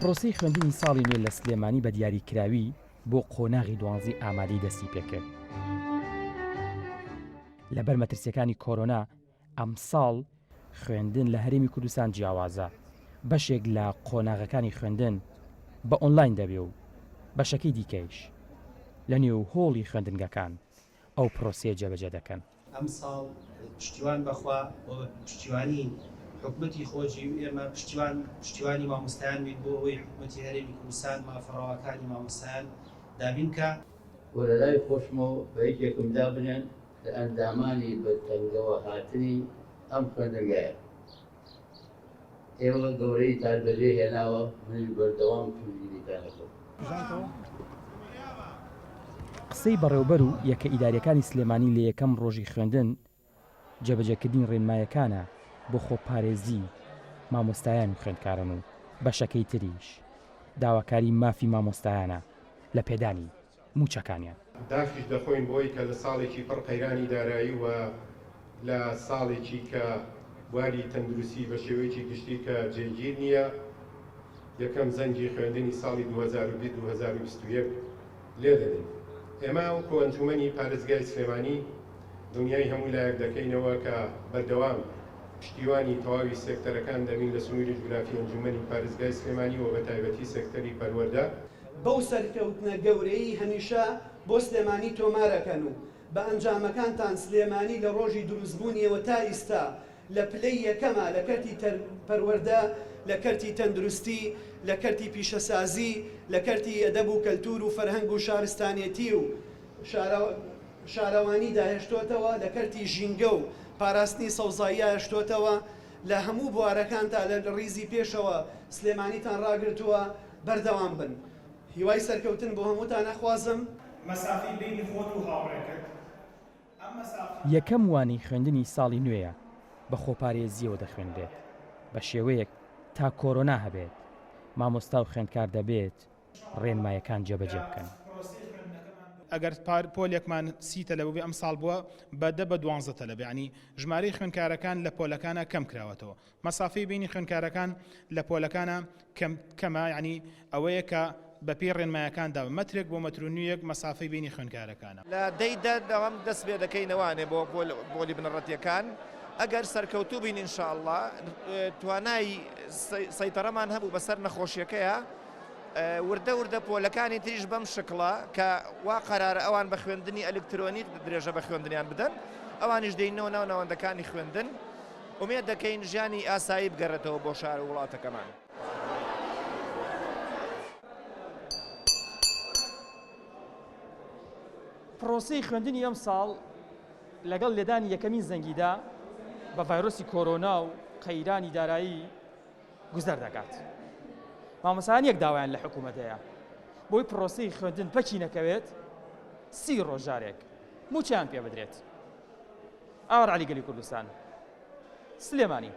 پرۆسەی خوێندنی ساڵی نوێ لە سلێمانی بە دیاریکراوی بۆ قۆناغی دوانزەی ئامادەی دەستی پێکرد. لەبەر مەترسیەکانی کۆرۆنا ئەمساڵ خوێندن لە هەرێمی کوردستان جیاوازە، بەشێک لە قۆناغەکانی خوێندن بە ئۆنلاین دەبێ و بەشەکەی دیکەیش لە نێو هۆڵی خوێندنگەکان ئەو پرۆسەیە جێبەجێ دەکەن. ئەمساڵ پشتیوان بەخوا و بە پشتیوانی حکومەتی خۆجی و ئێمە پشتیوان پشتیوانی مامۆستایان بین بۆ ئەوەی حکومەتی هەرێمی کوردستان مافە ڕەواکانی مامۆستایان دابین کا. وە لە لای خۆشمەوە بە یەکێکم دابنێن لە ئەندامانی بە تەنگەوە هاتنی ئەم خوێندنگایە. ئێوە گەورەیتان بەجێ هێناوە منیش بەردەوام پشتگیریتان ئەکەم. قسەی بەڕێوبەر و یەکە ئیداریەکانی سلێمانی لە یەکەم ڕۆژی خوێندن جێبەجێکردنی ڕێنمایەکانە بۆ خۆپارێزی مامۆستایان و خوێندکاران و بەشەکەی تریش داواکاری مافی مامۆستایانە لە پێدانی مووچەکانیان. داخیش دەخۆین بەوەی کە لە ساڵێکی پڕ قەیرانی دارایی و لە ساڵێکی کە بواری تەندروستی بە شێوەیەکی گشتی کە جێگیر نییە، یەکەم زەنگی خوێندنی ساڵی 2020 2021 لێدەدەین. ئێمە وەکو ئەنجوومەنی پارێزگای سلێمانی دڵنیای هەموو لایەک دەکەینەوە کە بەردەوام پشتیوانی تەواوی سێکتەرەکان دەبین لە سنووری جوگرافی ئەنجوومەنی پارێزگای سلێمانی و بەتایبەتی سێکتەری پەروەردە. بەو سەرکەوتنە گەورەی هەمیشە بۆ سلێمانی تۆمارەکەن و بە ئەنجامەکانتان سلێمانی لە ڕۆژی دروستبوونیەوە تا ئیستا لە پلەی یەکەمە لە کەرتی پەروەردە، لە کەرتی تەندروستی، لە کەرتی پیشەسازی، لە کەرتی ئەدەب و کەلتور و فەرهەنگ و شارستانێتی و شارەوانیدا هێشتۆتەوە، لە کەرتی ژینگە و پاراستنی سەوزاییا هێشتۆتەوە، لە هەموو بوارەکانتا لە ڕیزی پێشەوە سلێمانیتان ڕاگرتووە، بەردەوام بن. هیوای سەرکەوتن بۆ هەمووتان ئەخوازم. مەسافەی بەینی خۆت و هاوڕێکەت، ئەم مەسافە. یەکەم وانەی خوێندنی ساڵی نوێیە بە خۆپارێزییەوە دەخوێنرێت، بە شێوەیەک تا کۆرۆنا هەبێت مامۆستا و خوێندکار دەبێت ڕێنمایەکان جێبەجێ بکەن. ئەگەر پار پۆلێکمان سی تەلەبە بوو ئەمساڵ بووە بە دە بە دوانزە تەلەبە یانی ژمارەی خوێندکارەکان لە پۆلەکانا کەم کراوەتەوە مەسافەی بینی خوێندکارەکان لە پۆلەکانا کەم کەمە یانی ئەوەیە کە بە پێی ڕێنمایەکان دا مەترێک بۆ مەتر و نیوێک مەسافەی بینی خوێندکارەکانە. لە دەی دە دەوام دەست پێ دەکەینەوانێ بۆ پۆلی بنەڕەتیەکان ئەگەر سەرکەوتوو بین ان شاء اللە توانای سەیتەڕەمان هەبوو بەسەر نەخۆشیەکەیا وردە وردە پۆلەکانی تریش بەم شکڵە کە وا قەرارە ئەوان بە خوێندنی ئەلکترۆنی درێژە بە خوێندنیان بدەن ئەوانیش دێینەوە ناو ناوەندەکانی خوێندن ئومێد دەکەین ژیانی ئاسایی بگەڕێتەوە بۆ شار و وڵاتەکەمان. پرۆسەی خوێندنی ئەمساڵ لەگەڵ لێدانی یەکەمین زەنگیدا بە ڤایرۆسی کۆرۆنا و قەیرانی دارایی گوزەر دەکات. مامۆستایان یەک داوایان لە حکوومەت هەیە بۆی پرۆسەی خوێندن پەکی نەکەوێت سی ڕۆژ جارێک مووچەیان پێ بدرێت. ئاوار عەلی گەلی کوردستان سلێمانی.